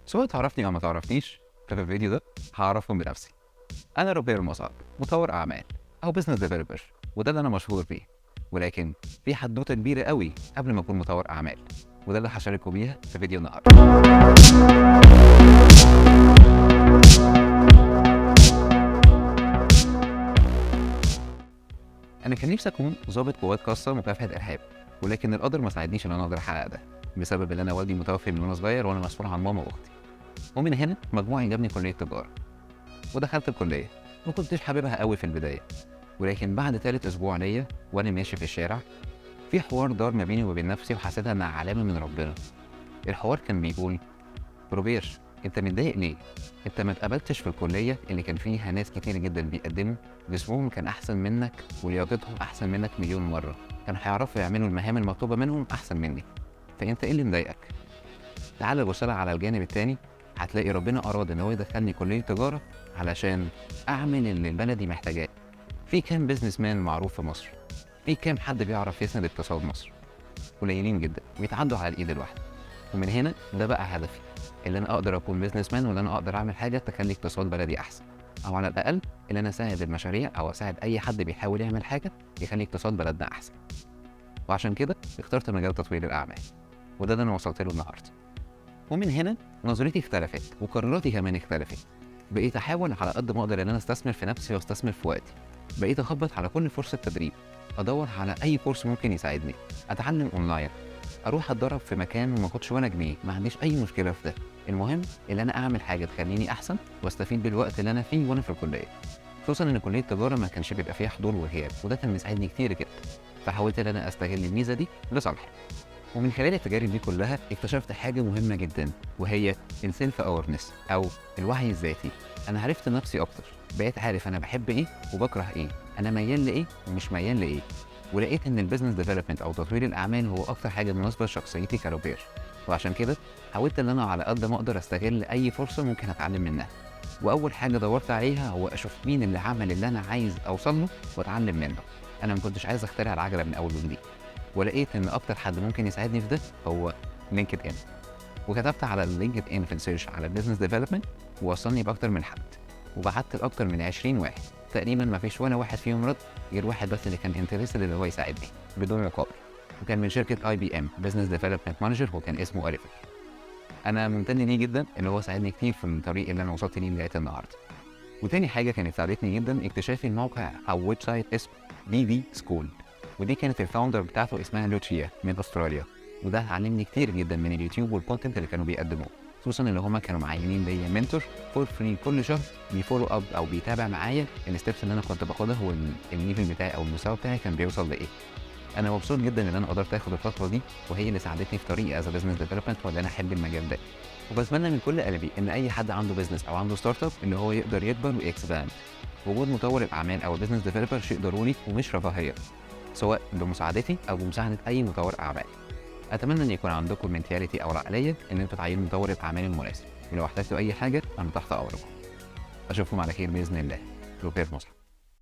سواء تعرفني او ما تعرفنيش، ففي الفيديو ده هعرفكم بنفسي. انا روبير مصعب، مطور اعمال او business developer، وده اللي انا مشهور بيه. ولكن في حدوتة كبيرة قوي قبل ما اكون مطور اعمال، وده اللي هشارككم بيها في فيديو النهارده. انا كان نفسي اكون ضابط قوات خاصة مكافحة ارهاب، ولكن القدر ما ساعدنيش ان انا اقدر احقق ده، بسبب ان انا والدي متوفي من وانا صغير وانا مسؤول عن ماما واختي. ومن هنا مجموعي جابني كليه تجارة، ودخلت الكلية. ما كنتش حاببها قوي في البداية، ولكن بعد ثالث اسبوع ليا وانا ماشي في الشارع، في حوار دار ما بيني وبين نفسي، وحسيتها انها علامة من ربنا. الحوار كان بيقول: روبير، انت متضايق ليه؟ انت ما اتقبلتش في الكلية اللي كان فيها ناس كتير جدا بيقدموا جسمهم كان احسن منك ولياقتهم احسن منك مليون مرة، كانوا هيعرفوا يعملوا المهام المطلوبة منهم احسن مني، فانت ايه اللي مضايقك؟ تعال بص على الجانب التاني، هتلاقي ربنا اراد ان هو يدخلني كليه تجارة علشان اعمل اللي البلدي محتاجاه. في كام businessman معروف في مصر؟ في كام حد بيعرف يسند اقتصاد مصر؟ قليلين جدا، ويتعدوا على الايد الواحدة. ومن هنا ده بقى هدفي، اللي انا اقدر اكون businessman، وان انا اقدر اعمل حاجة تخلي اقتصاد بلدي احسن، او على الاقل ان انا اساعد المشاريع او اساعد اي حد بيحاول يعمل حاجة يخلي اقتصاد بلدنا احسن. وعشان كده اخترت مجال تطوير الاعمال، وده اللي انا وصلت له النهارده. ومن هنا نظرتي اختلفت وقراراتي كمان اختلفت. بقيت احاول على قد ما اقدر ان انا استثمر في نفسي واستثمر في وقتي. بقيت اخبط على كل فرصة تدريب، ادور على اي كورس ممكن يساعدني، اتعلم اونلاين، اروح اتدرب في مكان وما اخدش ولا جنيه، ما عنديش اي مشكلة في ده. المهم ان انا اعمل حاجة تخليني احسن واستفيد بالوقت اللي انا فيه وانا في الكلية، خصوصا ان كليه التجارة ما كانش بيبقى فيها حضور وغياب، وده كان مساعدني كتير جدا. فحاولت ان انا استغل الميزة دي لصالحي. ومن خلال التجارب دي كلها اكتشفت حاجة مهمة جدا، وهي ال self awareness او الوعي الذاتي. انا عرفت نفسي اكتر، بقيت عارف انا بحب ايه وبكره ايه، انا ميال لايه ومش ميال لايه. ولقيت ان ال business development او تطوير الاعمال هو اكتر حاجة مناسبة لشخصيتي كروبير. وعشان كده حاولت ان انا على قد ما اقدر استغل اي فرصة ممكن اتعلم منها. واول حاجة دورت عليها هو اشوف مين اللي عمل اللي انا عايز اوصل له واتعلم منه. انا ما كنتش عايز اخترع العجلة من اول وجديد، ولقيت ان اكتر حد ممكن يساعدني في ده هو LinkedIn. وكتبت على LinkedIn في ال search على business development، ووصلني باكتر من حد، وبعت لاكتر من 20 واحد تقريبا، ما فيش ولا واحد فيهم رد غير واحد بس اللي كان interested اللي هو يساعدني بدون مقابل، وكان من شركة IBM business development manager، وكان اسمه اوليفر. انا ممتن ليه جدا ان هو ساعدني كتير في الطريق اللي انا وصلت ليه لغاية النهارده. وتاني حاجة كانت ساعدتني جدا اكتشافي الموقع او website اسمه BD School، ودي كانت ال founder بتاعته اسمها لوتشيا من استراليا، وده علمني كتير جدا من اليوتيوب وال content اللي كانوا بيقدموه، خصوصا ان هما كانوا معينين ليا mentor for free كل شهر بي follow up او بيتابع معايا ال steps اللي انا كنت باخدها وال level بتاعي او المستوى بتاعي كان بيوصل لايه. انا مبسوط جدا ان انا قدرت اخد الخطوة دي، وهي اللي ساعدتني في طريقي as business development، وان انا احب المجال ده. وبتمنى من كل قلبي ان اي حد عنده business او عنده startup ان هو يقدر يكبر وي expand. وجود مطور الاعمال او ال business developer شيء ضروري ومش رفاهية، سواء بمساعدتي او بمساعدة اي مطور اعمال. اتمنى ان يكون عندكم ال mentality او العقلية ان انتوا تعينوا مطور الاعمال المناسب، ولو احتجتوا اي حاجة انا تحت امركم. اشوفكم على خير باذن الله. روبير مصعب.